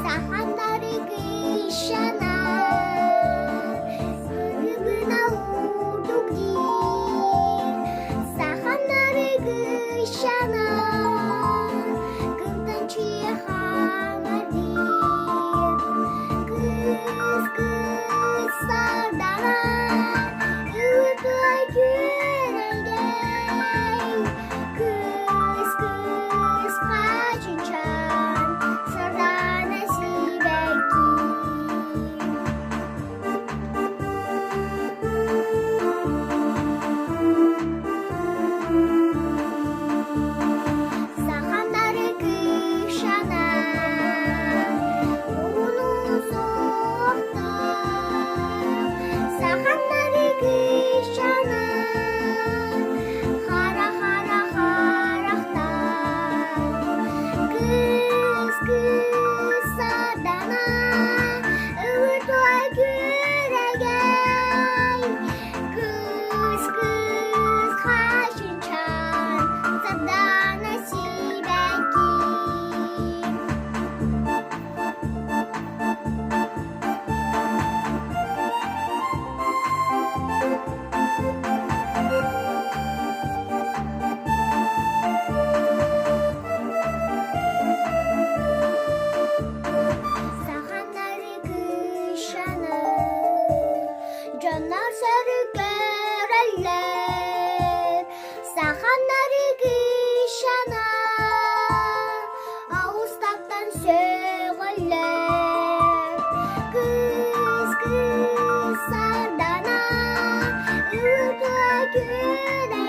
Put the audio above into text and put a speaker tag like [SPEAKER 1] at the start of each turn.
[SPEAKER 1] Сахалары кыышана, сырыбына уурдук диир. Сахалары кыышана, кынтан чыйахана диир. Кыыс кыыс сардана, ылыкай күөрэгэй. Кыыс кыыс хачычан, сардаана сибэкки. Сахалары кышана, ууну суохтар. Сахалары кышана, Хара-хара харахтар, кыыс кыыс сардана, ылытыа күөрэгэй. Кыыс кыыс хачынчан, сардана сибэкки. Саханары кышаны дьоннор сөрү көрөллөр. Саханары кышана Аустаттан сөҕөллөр. Кыыс кыыс сардана ылгы күөрэгэй.